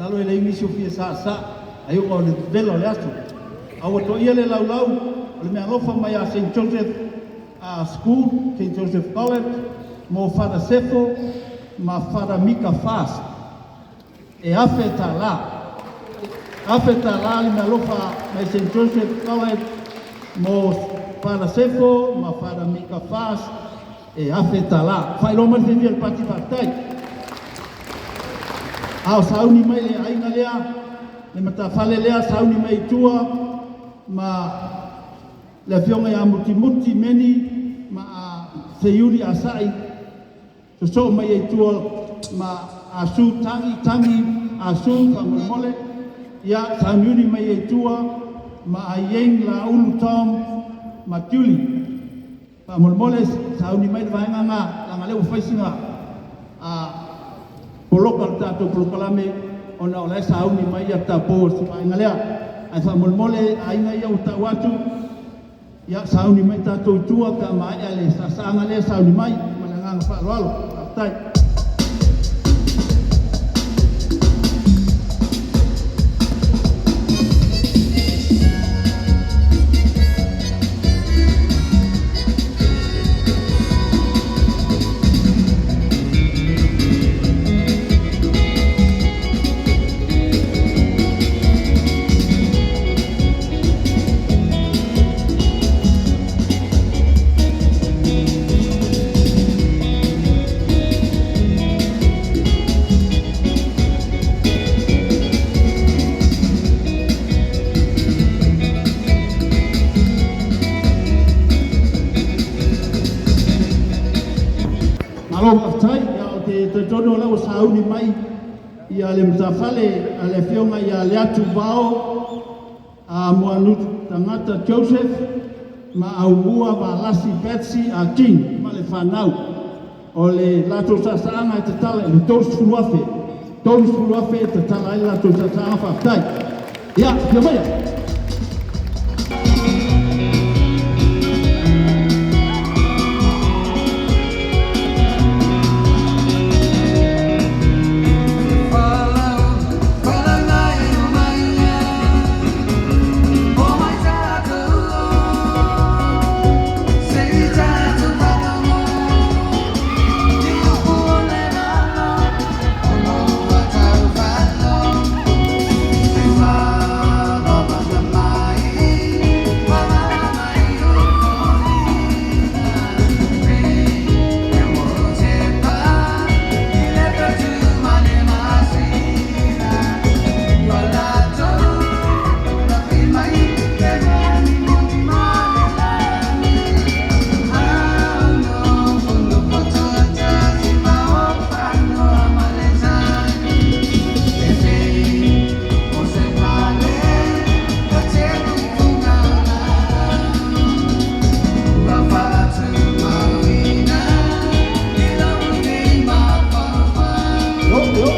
Masalo e leai nisi o fia saasaa ai ona o le vela o le aso. A ua toia le laulau o le meaalofa mai a St Joseph School, St Joseph College, mo Father Sefo ma Father Mika Fast e $1,000. $1,000 le meaalofa mai St Joseph College mo Father Sefo ma Father Mika Fast e $1,000. Faailoa mai le fiafia o le Pati faafetai. A o sauni mai le aiga lea, le matafale lea, sauni mai i tua ma le afioga ia Mutimuti Meni ma Seiuli Asai, sosoo mai ai tua ma Asu Tagi, Tagi Asu faamolemole, ia sauniuni mai ai tua ma Aieng Laulu Tom ma Julie. Faamolemole sauni mai le vaega lena, leaga o lea ua fai sina poloka o le tatou polokalame ona o la e sauni mai le taupou o le vaega lea. Ae faamolemole aiga ia ua tau atu, ia sauni mai tatou i tua pe a maea le saasaaga lea, sauni mai ma le agaga faaaloalo. Faafetai. Malo faafetai. Ia, ou te talitonu o la ua sauni mai ia le matafale a le afioga ia Leatu Vao a Moanutu Tagata Joseph ma Aumua Valasi Betsy a King ma le fanau. O le latou saasaaga e tatala i le 30,000. 30,000 e tatala ai le latou saasaaga faafetai. Ia, afio maia. Yo, yo, yo.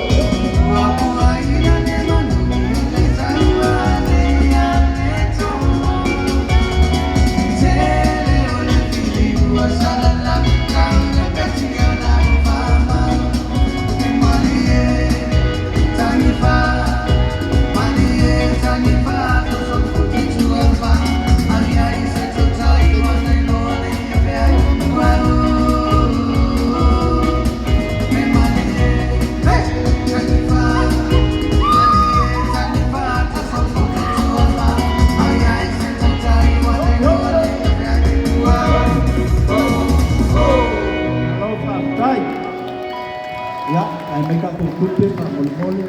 Malo faafetai. Ia, ae mai tatou tupe faamolemole.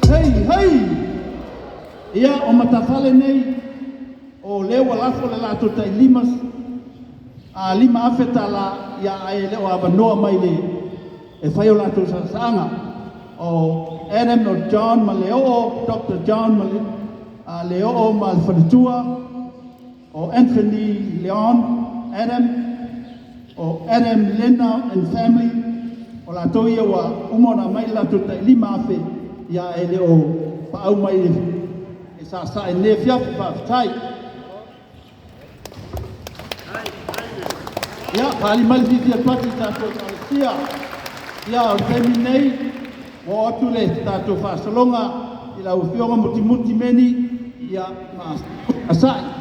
Hei, hei! Ia, o matafale nei, o lea ua lafo le latou tai lima, a $5,000, ia ae le o avanoa mai le e fai o latou saasaaga. O Adam o John ma Leoo, Dr. John ma le, Leoo ma le faletua, o Anthony Leon Adam, o Adam Lena and family, o latou ia ua uma ona aumai le latou tai 5,000, ia e le o paau mai e saasaa i lenei afiafi. Faafetai. Ia, faaali mai le fiafia pati tatou ekalesia. Ia, o le taimi nei, Ua oo atu le tatou faasologa i lau Afioga Mutimuti Meni, ia, ma Asa'i.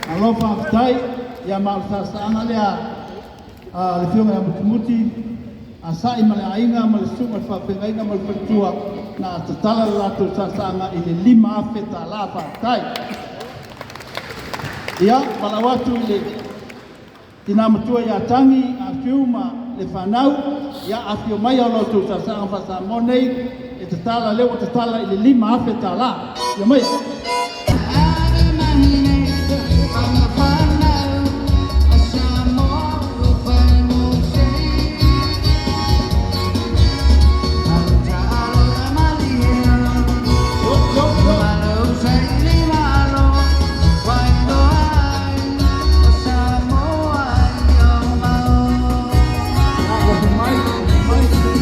Malo faafetai. Ia ma o le saasaaga lea a le Afioga ia Mutimuti Asa'i ma le aiga ma le susuga i le faafeagaiga ma le faletua na tatala le latou saasaaga i le $5,000. Faafetai. Ia, valaau atu i le tina matua ia Tagi, Afiu ma le fanau, ia afio mai o la outou saasaaga faa-Samoa nei e tatala lea ua tatala i le $5,000. Afio mai. Yo, yo, yo. Alofa mai, alofa mai.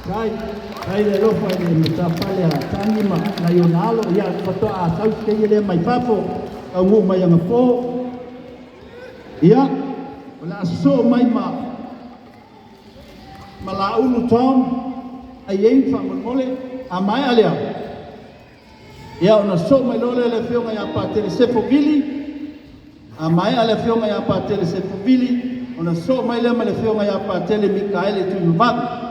Tai, tai le alofa i le matafale a Tagi ma nai ona alo, ia faatoa sau se keia lea mai fafo, taunuu mai anapo. Ia, o le a sosoo mai ma Malaulu Tom, ai ei faamolemole, a maea lea, ia ona sosoo mai loa lea le afioga ia Patele Sefo Vili, a maea le afioga ia Patele Sefo Vili, ona sosoo mai lea ma le afioga ia Patele Mikaele Tuimavave.